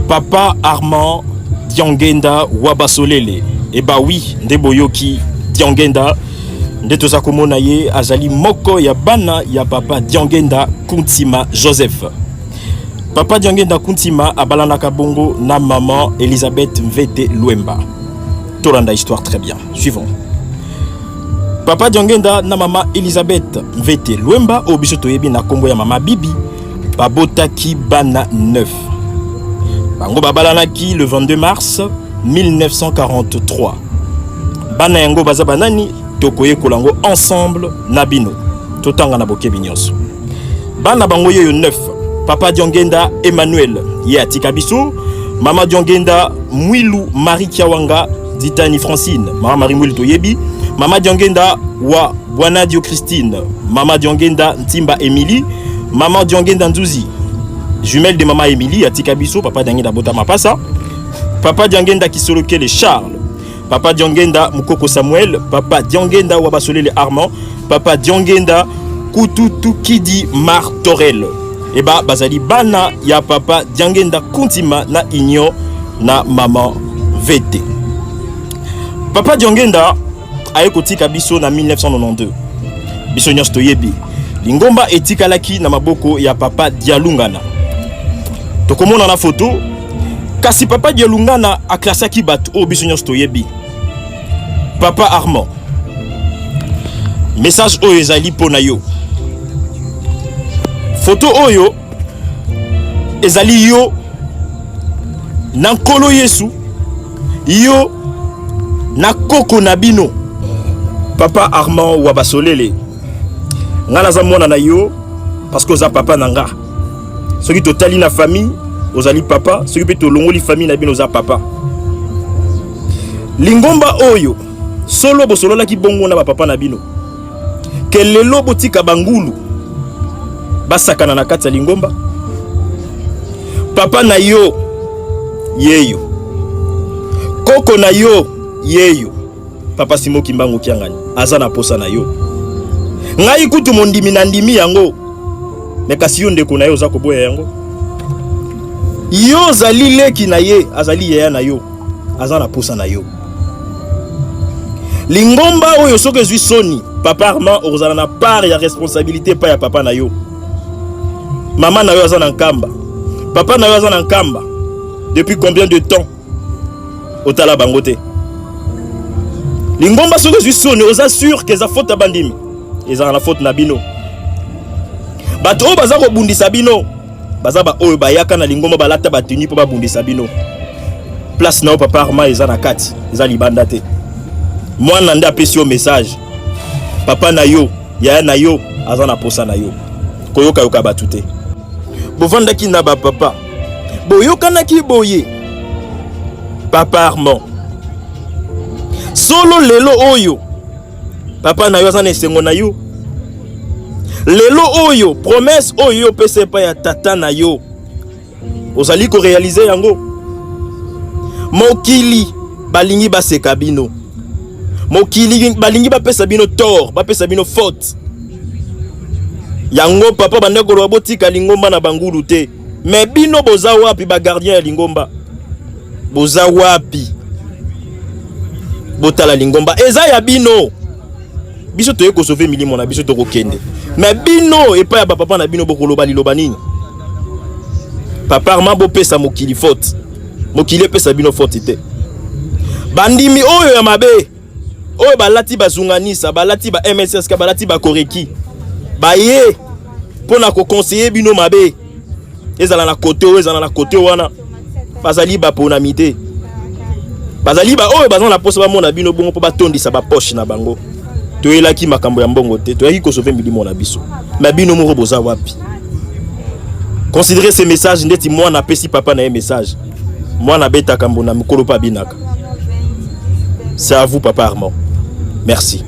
Papa Armand Diangenda Wabasolele. E ba oui, nde boyoki Diangenda nde toza komona ye azali moko ya bana ya papa Diangenda Kuntima Joseph. Papa Diangenda Kuntima abalanaka bongo na maman Elisabeth Mvete Luemba. Tolanda histoire très bien. Suivons. Papa Diangenda na mama Elisabeth Mvete Luemba oyo biso toyebi na kombo ya mama Bibi babotaki bana 9. Bango babalanaki le 22 mars 1943. Bana yango baza banani tokoyekola yango ensemble na bino. Totanga na bokebi nyonso. Bana bango yeyo 9. Papa Diangenda Emmanuel ye atika biso, Mama Diangenda Mwilu Marie Kiawanga Ditani Francine, Mama Marie Mwilu toyebi, Mama Diangenda wa Bwanadio Christine, Mama Diangenda Ntimba Emily, Mama Diangenda Nzuzi, jumelle de Mama Emily atika biso, Papa Diangenda Bota Mapasa, Papa Diangenda Kisolokele Charles, Papa Diangenda Mukoko Samuel, Papa Diangenda Wabasolele Armand, Papa Diangenda Kututukidi Martorel. Eba bazali bana ya Papa Diangenda Kuntima na Union na Maman VT. Papa Diangenda aye kotika biso na 1992. Biso nyonso toyebi lingomba etikalaki na maboko ya Papa Dialungana. Tokomona na photo kasi Papa Dialungana aklasaki bato oyo biso nyonso toyebi. Papa Armand, message oyo ezali mpo na yo. Photo oyo ezali yo na Nkolo Yesu, yo na koko na bino Papa Armand Wabasolele. Nga naza mwana na yo parce que oza papa na nga. Soki totali na famille ozali papa, soki mpe tolongoli famille na bino oza papa. Lingomba oyo solo bosololaki bongo na bapapa na bino ke lelo botika bangulu basakana na kati ya lingomba. Papa na yo yeyo, koko na yo yeyo, Papa Simo Kimbangu Kiangani aza na posa na yo. Ngai kutu mondimi na ndimi yango, me kasi yo ndeko na ye oza koboya yango. Yo ozali leki na ye, azali yaya na yo, aza na posa na yo. Lingomba oyo soki ezwi soni, Papa Armand okozala na part ya responsabilité epai ya papa na yo. Mama na yo aza na nkamba, papa na yo aza na nkamba depuis combien de temps otala bango te? Lingomba soki ezwi soni, oza sûr que eza faute ya bandimi, ezala na faute na bino. Bato oyo baza kobundisa bino baza ba oyo bayaka na lingomba balata bateni mpo babundisa bino. Place na yo Papa Armand eza na kati, eza libanda te. Mwana nde apesi yo message, papa na yo, yaya na yo aza na posa na yo. Koyokayoka bato te. Bovandaki na bapapa, boyokanaki boye. Papa Armand, solo lelo oyo papa na yo aza na esengo na yo. Lelo oyo promesse oyo yo opesa epai ya tata na yo ozali korealize yango. Mokili balingi baseka bino, mokili balingi bapesa bino tort, bapesa bino faute. Yango papa banda koloba botika lingomba na bangulu te, me bino boza wapi? Ba gardien ya lingomba boza wapi? Botala lingomba eza ya bino. Biso toye kosauve milimo na biso, tokokende me bino epai ya bapapa na bino bokoloba liloba nini? Papa Armand, bopesa mokili faute, mokili epesa bino faute te. Bandimi oyo ya mabe oyo balati bazunganisa, balati ba MSSK, balati bakoreki, baye mpo na kokonseye bino mabe, ezala na kote oyo, ezala na kote wana, bazali baponami te, bazali ba oyo baza na posa bamona bino bongo mpo batondisa bapoche na bango. Toyelaki makambo ya mbongo te, toyaki kosauve milimo na biso. Me bino moko boza wapi? Considérez ce message ndeti mwana apesi papa na ye message. Mwana abetaka mbona, mokolo mpe abinaka. C'est à vous, Papa Armand. Merci.